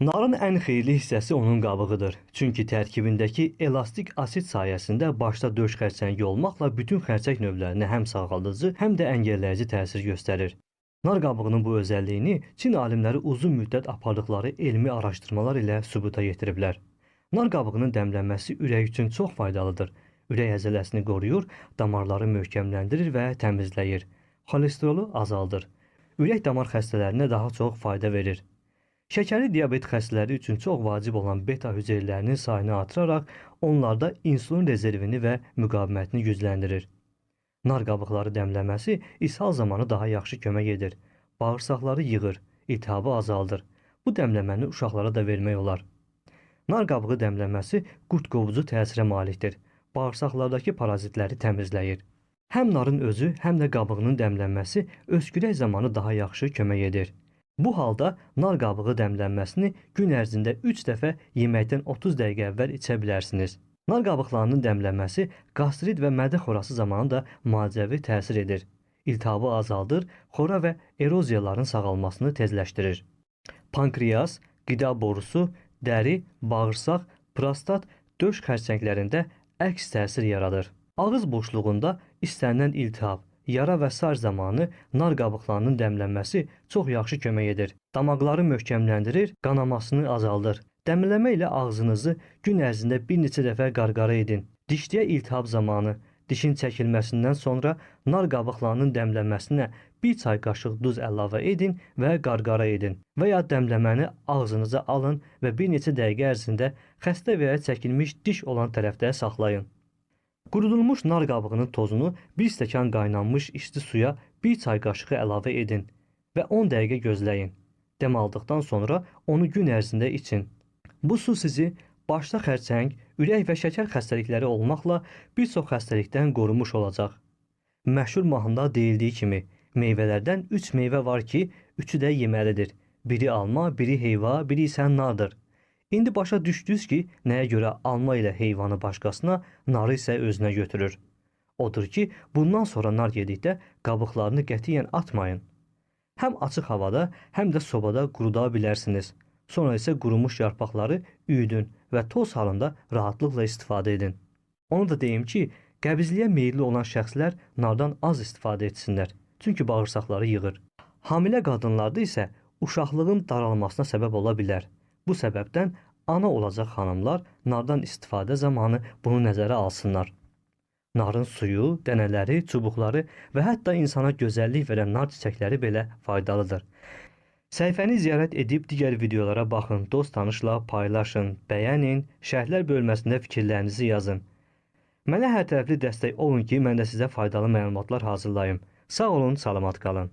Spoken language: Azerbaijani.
Narın ən xeyirli hissəsi onun qabığıdır. Çünki tərkibindəki elastik asid sayəsində başda döş xərçəngi olmaqla bütün xərçəng növlərinə həm sağaldıcı, həm də əngəlləyici təsir göstərir. Nar qabığının bu özəlliyini Çin alimləri uzun müddət apardıqları elmi araşdırmalar ilə sübuta yetiriblər. Nar qabığının dəmlənməsi ürək üçün çox faydalıdır. Ürək əzələsini qoruyur, damarları möhkəmləndirir və təmizləyir. Xolesterolu azaldır. Ürək damar xəstələrinə daha çox fayda verir. Şəkərli diabet xəstələri üçün çox vacib olan beta hüceyrələrinin sayını artıraraq onlarda insulin rezervini və müqavimətini gücləndirir. Nar qabıqları dəmləməsi ishal zamanı daha yaxşı kömək edir. Bağırsaqları yığır, iltihabı azaldır. Bu dəmləməni uşaqlara da vermək olar. Nar qabığı dəmləməsi qurd qovucu təsirə malikdir. Bağırsaqlardakı parazitləri təmizləyir. Həm narın özü, həm də qabığının dəmlənməsi öskürək zamanı daha yaxşı kömək edir. Bu halda nar qabığı dəmlənməsini gün ərzində 3 dəfə yeməkdən 30 dəqiqə əvvəl içə bilərsiniz. Nar qabıqlarının dəmlənməsi qastrit və mədə xorası zamanı da müalicəvi təsir edir. İltihabı azaldır, xora və eroziyaların sağalmasını tezləşdirir. Pankreas, qida borusu, dəri, bağırsaq, prostat, döş xərçənglərində əks təsir yaradır. Ağız boşluğunda istənilən iltihab, yara və sair zamanı nar qabıqlarının dəmlənməsi çox yaxşı kömək edir. Damaqları möhkəmləndirir, qanamasını azaldır. Dəmləmə ilə ağzınızı gün ərzində bir neçə dəfə qarqara edin. Dişliyə iltihab zamanı, dişin çəkilməsindən sonra nar qabıqlarının dəmlənməsinə bir çay qaşığı duz əlavə edin və qarqara edin. Və ya dəmləməni ağzınıza alın və bir neçə dəqiqə ərzində xəstə və ya çəkilmiş diş olan tərəfdə saxlayın. Qurudulmuş nar qabığının tozunu bir stəkan qaynanmış isti suya bir çay qaşığı əlavə edin və 10 dəqiqə gözləyin. Dəm aldıqdan sonra onu gün ərzində için. Bu su sizi başda xərçəng, ürək və şəkər xəstəlikləri olmaqla bir çox xəstəlikdən qorumuş olacaq. Məşhur mahnıda deyildiyi kimi, meyvələrdən 3 meyvə var ki, üçü də yeməlidir. Biri alma, biri heyva, biri isə nardır. İndi başa düşdünüz ki, nəyə görə alma ilə heyvanı başqasına, narı isə özünə götürür. Odur ki, bundan sonra nar yedikdə qabıqlarını qətiyyən atmayın. Həm açıq havada, həm də sobada quruda bilərsiniz. Sonra isə qurumuş yarpaqları üyüdün və toz halında rahatlıqla istifadə edin. Onu da deyim ki, qəbizliyə meyilli olan şəxslər nardan az istifadə etsinlər. Çünki bağırsaqları yığır. Hamilə qadınlarda isə uşaqlığın daralmasına səbəb ola bilər. Bu səbəbdən ana olacaq xanımlar nardan istifadə zamanı bunu nəzərə alsınlar. Narın suyu, dənələri, çubuqları və hətta insana gözəllik verən nar çiçəkləri belə faydalıdır. Səhifəni ziyarət edib digər videolara baxın, dost tanışla paylaşın, bəyənin, şərhlər bölməsində fikirlərinizi yazın. Mənə hər tərəfli dəstək olun ki, mən də sizə faydalı məlumatlar hazırlayım. Sağ olun, salamat qalın.